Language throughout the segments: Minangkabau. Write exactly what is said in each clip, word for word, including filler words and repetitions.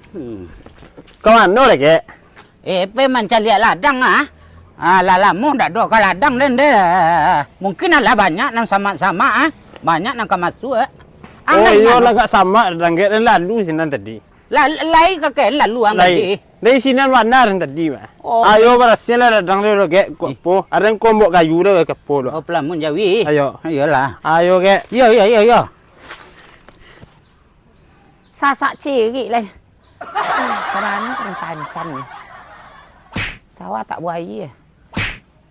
Hmm. Ka mano, Dek? Eh, pai mancaliak ladang, ah. Ah, lah lamo ndak ado ka ladang den, deh. Mungkin alah banyak nan samak-samak, ah. Banyak nan ka masuak, eh. Oh, iyo, lah agak samak ladang, Dek. Den lalu sinan tadi. La-, lai ka ke lalu ang tadi? Dari sinan bana den tadi, mah. Oh. Ayo barasiahlah ladang tu, Dek. Ko apo? Ado nan kombok kayu tu, ka apo tu? Oh, palamun jawi. Ayo. Iyolah. Ayo, Dek. Iyo, iyo, iyo, iyo. Sasak cirik lai. Ka mano ka den pancan ni? Sawah tak buayi.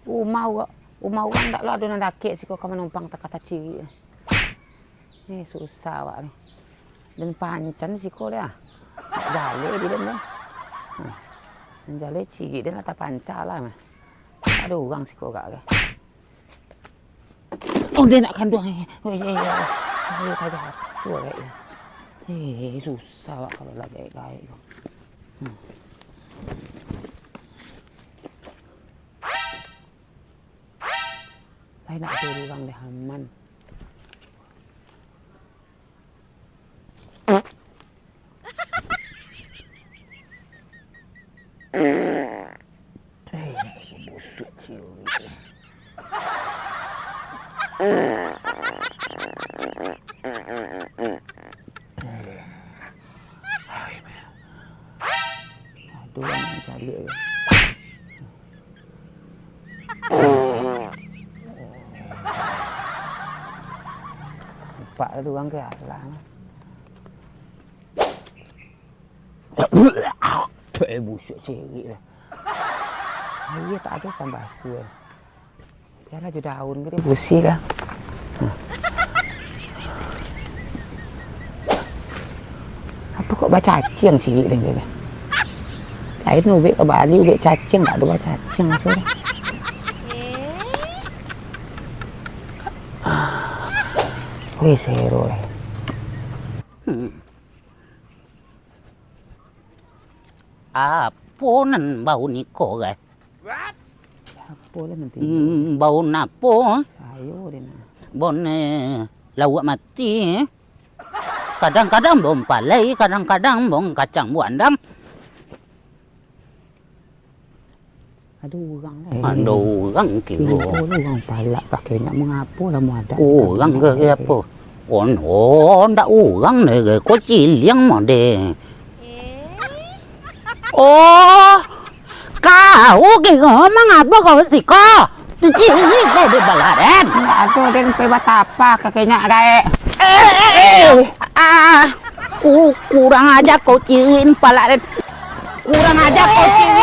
Rumah urang, rumah urang ndak lo ado nan dakek siko ka manumpang takah tacirik. Eh, susah awak ni. Den pancan siko lai ah. Jaleh di den tu. Hmm. Den jaleh cirik den lah tapanca lah mah. Ado urang siko gak ke. Ondeh nak kanduang, eh. Weh, eh, eh, eh. Ayo, tajatuah, eh. Eh, susah awak kalau lah gaek-gaek tu. Hmm. Lai nak ado urang deh, aman. Eh, busuk cirik. Aduh, anak caliak. Nampak tu urang ke alah. Eh, busuk cirik lah. Aia tak ado tambah asu lah. Bialah jo daun ko, dia busi lah. Apo kok bacaciang cirik den ko? Lain ubek ka Bali, ubek caciang, tak ado bacaciang asa lah. Weh, sero lah. Hmm. Apo nan bau niko, gai? Apo lah nanti? Hmm, bau napo? Sayo deh nah. Bau ne lauak mati, eh? Kadang-kadang bau palai, kadang-kadang bau kacang buandang. Ado urang lai. Ado urang kiro. Kiro urang palak kakek nyak, mangapo lah muadak. Urang ke, ke apo? Oh, no, ndak urang deh, ke ko ciliang mode. Oh, kau kiro mangapo kau siko? Cirik kau di baladen. Ndak ado, den, pai batapa kakek nyak gaek. Eh, eh, eh, eh. Ah, ku-, kurang aja kau cirik palak den. Kurang aja kau cirik.